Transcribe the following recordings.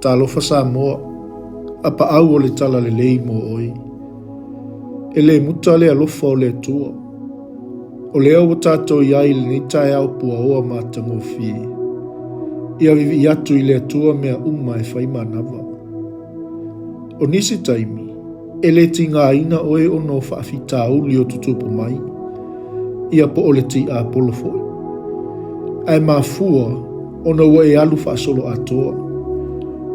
Talofa Samoa, a paau o le talalelei mo oe. E le muta le alofa o le Atua. O lea ua tatou i ai i lenei taeao puaoa matagofie. Ia vivii atu i le Atua mea uma e fai manava. O nisi taimi, e le tigaina oe ona o faafitauli o tutupu mai, ia po o le tiapolo foi. Ae mafua ona ua e alu faasoloatoa.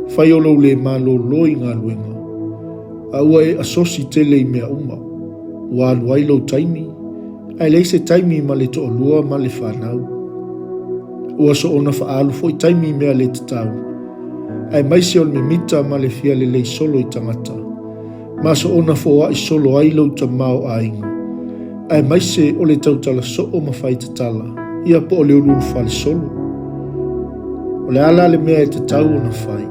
Fai o lou le malolo i galuega, a ua e asosi tele i mea uma. Ua alu ai lou taimi, ae leai se taimi ma le toalua ma le fanau. Ua soona faaalu foi taimi i mea le tatau, aemaise o le mimita ma le fia lelei solo i tagata, ma soona foai solo ai lou tamaoaiga, aemaise o le tautala soo ma fai tatala, ia po o le uluulufale solo. O le a la le mea e tatau ona fai?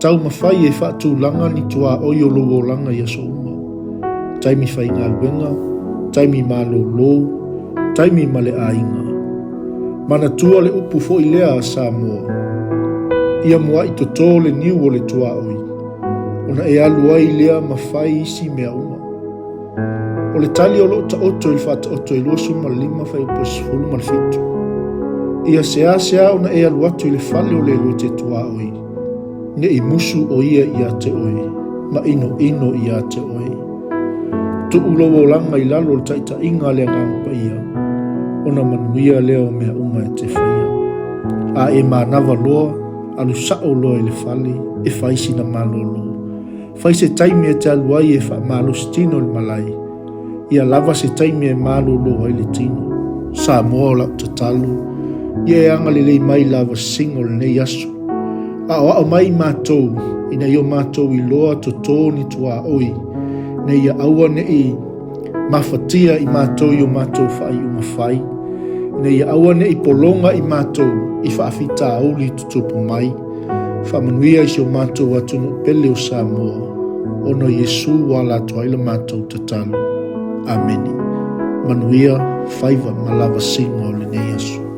Taumafai e faatulaga ni tuaoi o lou olaga i aso uma, taimi faigaluega, taimi malolo, taimi ma le aiga. Manatua le upu foi lea a Samoa, Ia muai toto le niu o le tuaoi, ona e alu ai lea ma fai isi mea uma. O le tali o lo o taoto i le Faataoto e 25 fuaiupu e 17. Ia seasea ona e alu atu i le fale o le lua te tuaoi, ne i musu o ia ia te oe, ma inoino ia te oe. Tuu lou olaga i lalo o le taitaiga a le Agaga Paia, ona manuia lea o mea uma e te faia. A e manava loa, alu sao loa i le fale e fai sina malolo. Fai se taimi e te alu ai e faamalosi tino i le malae, ia lava se taimi e malolo ai le tino. Samoa o lau tatalo, ia e agalelei mai i lavasiga o lenei aso. Aoao mai i matou, ina ia o matou iloa toto ni tuaoi, ina ia aua ne i mafatia i matou i o matou faaiuga fai, ina ia aua ne i pologa i matou i faafitauli tutupu mai. Faamanuia i si o matou atunuu pele o Samoa, ona o Iesu ua ala atu ai la matou tatalo. Amene. Manuia faiva ma lavasiga o lenei aso.